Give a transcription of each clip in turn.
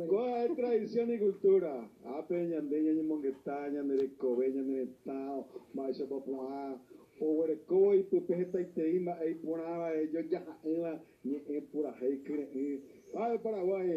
Kóa ha'e tradición y cultura. Ápe ñande ñañemongeta ñande rekove, ñane retã, mba'éichapa opu'ã, oguerekóvo ipype hetaiterei mba'e iporãva ijojaha'ỹva ñe'ẽ purahéi kyre'ỹ. Ápe Paraguái,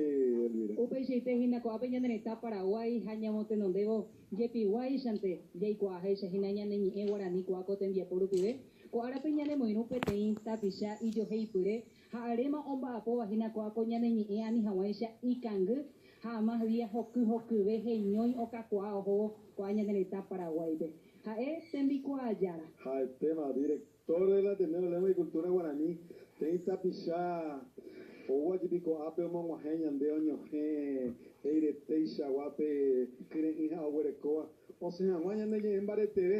Elvira. Upeichaite hína ko'ápe ñane retã Paraguái ha ñamotenondévo jepiguáichante jaikuaaháicha hína ñane ñe'ẽ guarani kuaa ko tembiapo rupive. Ko árape ñanemoirũ peteĩ tapicha ijoheipyre Ha aréma omba'apóva hína kóa ko ñane ñe'ẽ ani hag̃uáicha ikangy ha amás día hoky hokyve heñói okakuaa ohóvo ko'ã ñane retã Paraguáipe. Ha'e tembikuaajára. Ha'etéma director del Ateneo de Lengua y Cultura Guaraní, teĩ tapicha oúva jepi ko'ápe omog̃uahẽ ñande oñohẽ eireteichaguápe kyre'ỹ ha oguerekóva osẽ hag̃ua ñane ñe'ẽ mbareteve.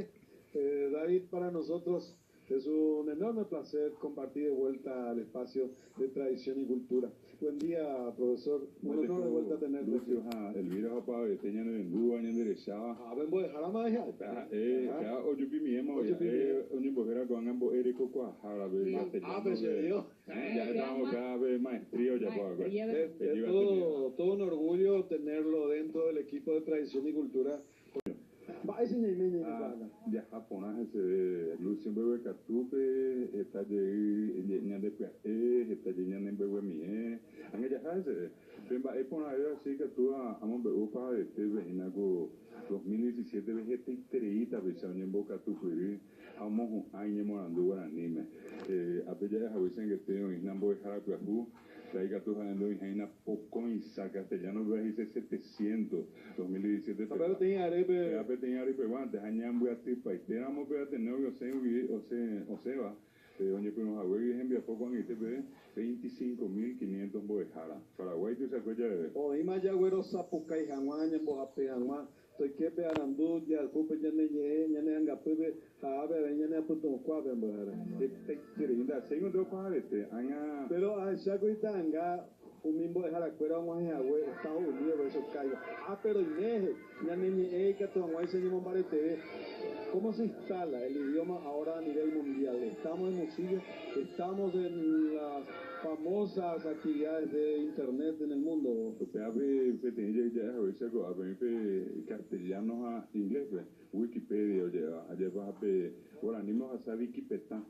David, para nosotros Es un enorme placer compartir de vuelta el espacio de tradición y cultura. Buen día, profesor. Un honor de vuelta tenerte aquí. Lucio ha Elvira ha opavavete ñanerendúva, ñanderecháva. Ha pembo'ehárama ha'e. Ha'e, péva ojupimiéma voi, ha'e oñembohéra ko'ág̃a mbo'erekokuaahára pe castellano-pe. Ja'étaramo péva pe maestría ojapo va'ekue. Es todo un orgullo tenerlo dentro del equipo de tradición y cultura. Mba'éicha ñaime ñaime Ha ko'ág̃a? jaha porã heseve Lucio mbeguekatúpe, heta jey ñande pya'e, heta jey ñane mbeguemie. Ág̃a jaha heseve. Pe mba'e porãvéva che ikatúva amombe'u opahavetépe hína ko 2017-pe hetaiterei tapicha oñembokatupyry ha omohu'ã iñemoarandu guaraníme. Ápe ja'e haguéicha angete oĩhína mbo'ehára pyahu. Che ikatu ha'e ndoĩháina pokõisa castellano pegua he'ise setecientos, 2017 Ha pe peteĩ arýpe. Péva peteĩ ary peguánte, ha ñambyatypaite ramo pe Ateneo-gui osẽgui osẽ osẽva, pe oñepyrũ haguégui hembiapo ko'ag̃aite peve, veinticinco mil quinientos mbo'ehára. Paraguái tuichakue javeve. Oĩma jaguerosapukái hag̃ua, ñambohape hag̃ua Toike pe arandu jehayhúpe ñane ñe'ẽ ñane angapýpe ha ápe avei ñane apytu'ũkuápe mbo'ehára. Hetaiterei ndachéingo nde opahavete ág̃a. Péro ahecháko ita'ãnga umi mbo'eharakuéra og̃uahẽ hague Estados Unidos-pe ohechaukaiva. Ápe roime he'i, ñane ñe'ẽ ikatu hag̃uáicha ñemombareteve. ¿Cómo se instala el idioma ahora a nivel mundial? Estamos en Mozilla, estamos en las famosas actividades de internet en el mundo. Upévape peteĩ jey ja'e haguéicha ko'ápe oĩ pe castellano ha inglés-pe, Wikipedia oje'éva, ajépa ha pe guaraníme ohasa Vikipetã.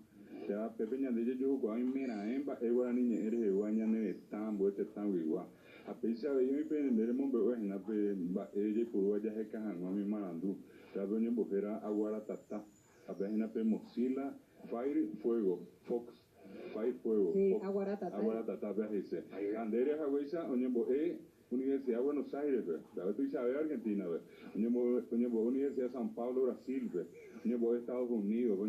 Péva pépe ñande jajuhukuaa oimeraẽ mba'e guarani ñe'ẽ rehegua ñane retã ambue tetãguigua. Ha péicha avei oĩ pe nde remombe'u hína pe mba'e jaipurúva jaheka hag̃ua umi marandu, pévape oñembohéra Aguaratata, ha péva hína pe Mozilla Fire Fuego, Fox, Fire Fuego, Sí, Fox, Aguaratata. Aguaratata péva he'ise. Ha nde ere haguéicha oñembo'e Universidad Buenos Aires-pe, péva tuichave Argentina-pe, oñembo'e Universidad San Pablo Brasil-pe, oñembo'e Estados Unidos-pe,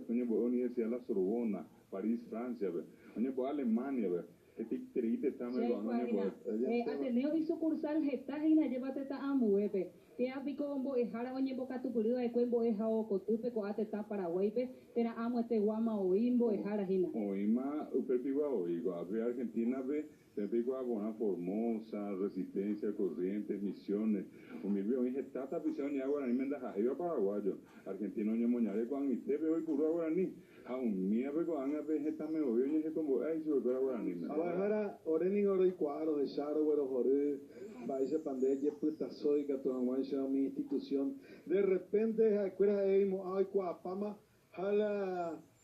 oñembo'e Universidad La Sorbona, París, Francia-pe, oñembo'e Alemania-pe, Hetaiterei tetãme Che ko'ág̃a aikuaa hína, oñembo'e. Ateneo isukursál heta hína ajépa tetã ambuépe. Péa piko mbo'ehára oñembokatupyry va'ekue mbo'ehao kotýpe ko'ã tetã Paraguáipe térã amueteguáma voi mbo'ehára hína. Oĩma upepigua voi, ko'ápe Argentina-pe, peẽ peikuaa porã Formosa, Resistencia, Corrientes, Misiones, umípe oĩ heta tapicha oñe'ã guaraníme ndaha'éiva paraguayo, argentino oñemoñare ko'ag̃aitépe oipurúva guarani. Ha umívape ko'ág̃a pe hetãme voi oñehekombo'e ichupekuéra guaraníme. Mbo'ehára, ore ningo roikuaa rohecha roguerohory mba'éichapa nde jepytaso ikatu hag̃uáicha umi institución. De repente ha'ekuéra ha'e oimo'ã oikuaapáma ha la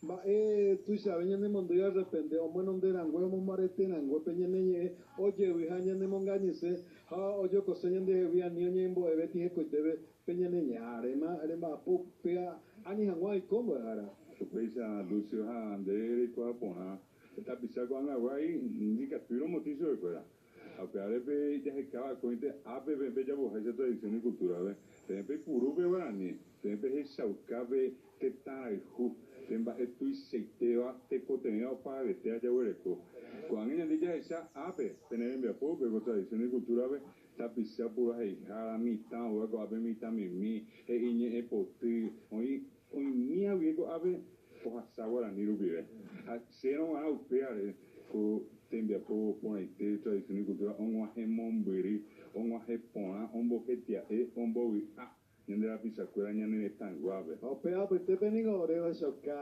mba'e tuichave ñanemondýi de repente omohenonde rangue omombarete rangue pe ñane ñe'ẽ ojevy ha ñanemongañyse ha ojokose ñandehegui ani oñembo'eve tihekoitépe Pe ñane ñe'ã rema remba'apo upéva ani hag̃ua oiko mbo'ehára. Upéicha, Lucio ha nde reikuaa porã tapicha ko'ag̃aguái ndikatúi romotĩ chupekuéra. Ha upévare pe jahekáva akóinte ápe peẽ pejapoháicha tradición y cultura-pe, peẽ peipuru pe guarani, peẽ pehechauka pe tetã rayhu, pe mba'e tuichaitéva tekotevẽva opavavetéva jaguereko. Ko'ág̃a ñande jahecha ápe pene rembiapópe ko tradición y cultura-pe Tapicha puraheihára, mitã oúva ko'ápe mitãmimi, he'i ñe'ẽ poty, oĩ oĩmíva guive ko'ápe ohasa guarani rupive. Ha chérõ g̃uarã upévare ko tembiapo porãite tradición y cultura og̃uahẽ mombyry, og̃uahẽ porã, ombohetia'e, ombovy'a ñande rapichakuéra ñane retãyguápe. Ha upéva apytépe ningo ore ohechauka.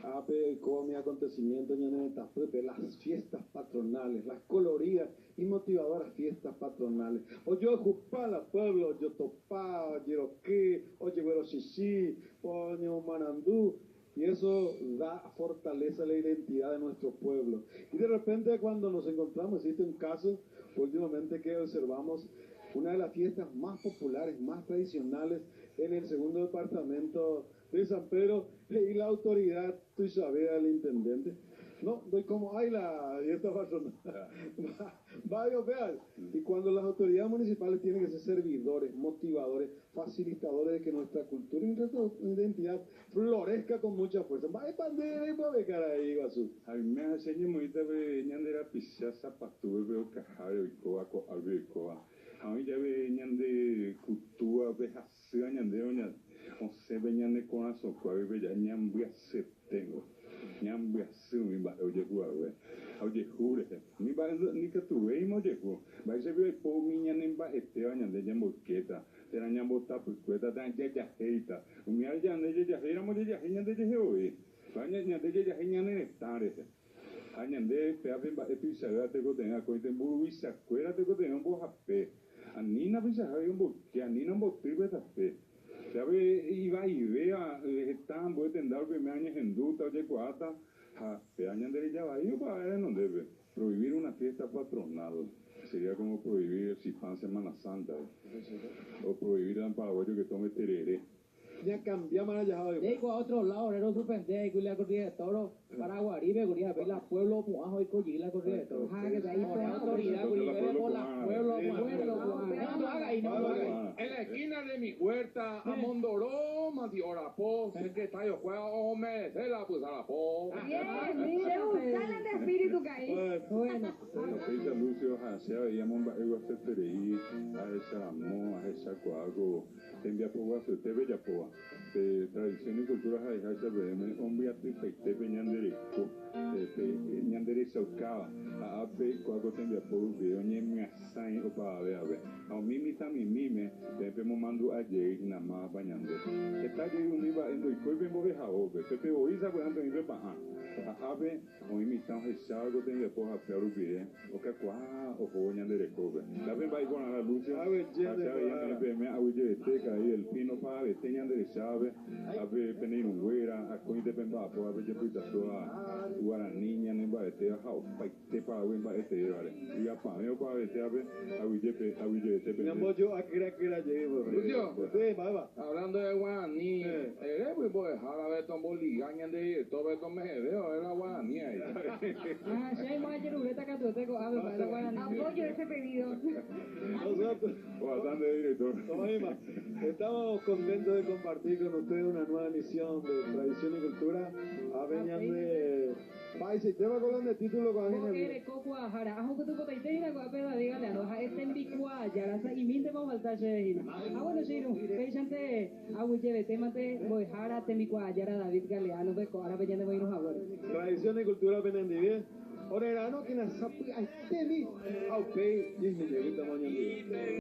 Ápe oikóva umi acontecimiento ñane retãpýpe, las fiestas patronales, las coloridas y motivadoras fiestas patronales. Ojoajupa la pueblo, ojotopa, ojeroky, ojeguerochichĩ, oñomomarandu, y eso da fortaleza a la identidad de nuestro pueblo. Y de repente cuando nos encontramos, existe un caso últimamente que observamos una de las fiestas más populares, más tradicionales en el segundo departamento de San Pedro, y la autoridad, tú sabes, al intendente, no, doy como hay la fiesta patronal. Vaya, vean. Y cuando las autoridades municipales tienen que ser servidores, motivadores, facilitadores de que nuestra cultura y nuestra identidad florezca con mucha fuerza. Vaya pandera y pa' cara ahí, Iguazú. Aime ha che ñemoĩta pe ñande rapicha sapatu pe okaháre oikóva ko'ápe oikóva. Ha oĩ jave ñande kutúva pe hasýva ñandéve osẽ pe ñane korasõkuágui pe ja'e ñambyasyeténgo. Ñambyasy umi mba'e ojehu hague ha ojehu rehe. Umi mba'e ndikatuvéima ojehu. Mba'éichapa oipo umi ñanemba'etéva ñande ñamboykéta, térã ñambotapykuéta, térã jajahéita. Umi ára ñande jajahéiramo jajahéi ñandejehe voi. Mba'e ñande jajahéi ñane retã rehe. Ha ñande péape mba'e tuichavéva tekotevẽ akóinte mburuvichakuéra tekotevẽ ombohape. Anína peichahágui omboyke, anína omboty pe tape. Péape ivaivéva heta ambue tenda rupi oime añehendúta, ojekuaáta, ha péa ñande reja vai opa renondépe. Prohibir una fiesta patronal sería como prohibir el chipán Semana Santa, o prohibir al paraguayo que tome tereré. Ñacambiáma la llave. Leiko a otro lado, obrero suspende, y la corrida de toro, Paraguarí, me guría, ve la pueblo, puajo y collí la corrida de toro. Ah, que ahí Ahora fue. autoridad, Entonces, la gurí, pueblo por la puana. pueblo, Sí, puana. pueblo, puana. No, no haga ahí, no haga ahí. En la esquina de mi huerta, a Mondoró, Mandiorapó, secretario juega, o me la pusarapó. Bien, se gusta el espíritu caí. Bueno, Bueno, Fecha Lucio, hacia veíamos mba'e guaseterei, ahecharamó, ahechakuaáko, tembiapo guasuete bellapóva. Pe tradición y cultura ha'eháicha peẽme ombyatýpaite ñandereko, pe ñanderechaukáva. Ha ápe kuáko tembiapo rupive oñemyasãi opavavévape. Ha umi mitãmimíme peẽ pemomandu'ajey hína mávapa ñande. Heta jey umi mba'e ndoikói pembo'ehaópe, pepevoi sapy'ánte oĩ pepa'ã. Ha ápe oĩ mitã ohecháva ko tembiapo hapéva rupive, okakuaa ohóvo ñanderekópe. Ndape mba'e iporãha Lucio, hacia veía peẽ peẽme aguyjevete karai Delfino, pavavete ñanderechávape, ápe pene irũnguéra, akóinte pemba'apóvape jepytasóva guarani ñanemba'etéva ha opaite Paraguái mba'eteévare. Vy'apavẽ opavavetévape, aguyjepe, aguyjevete pende. Ñambojo'a kyra jey, pues. Lucio. Sí, va. Hablando de guaraní, eres muy mbo'ehára Beto Mboliga, ñande director Beto Mejede, era guaraní ahí. Ah, si hay más yerureta katuete ko ave para la guaraní. Apoyo ese pedido. Nosotros. Bastante director. Oima, estamos contentos de compartir con ustedes una nueva emisión de Tradición y Cultura. A de País, te va con el título con Porque rekokua jara, ajo que tu cotaite hina ko ape David Galeano, ja este en bicua, yara sa iminte vamos al tache de hina. Ah, bueno, Shiru, peixante, aguyevete mate, mbo'ehára tembikuaa yara David Galeano, pe ko ára pe ñande moirũ haguére. Tradición y Cultura Penendive. Orerano que nasapu aitemi, aupei, yismi lleguita mañana.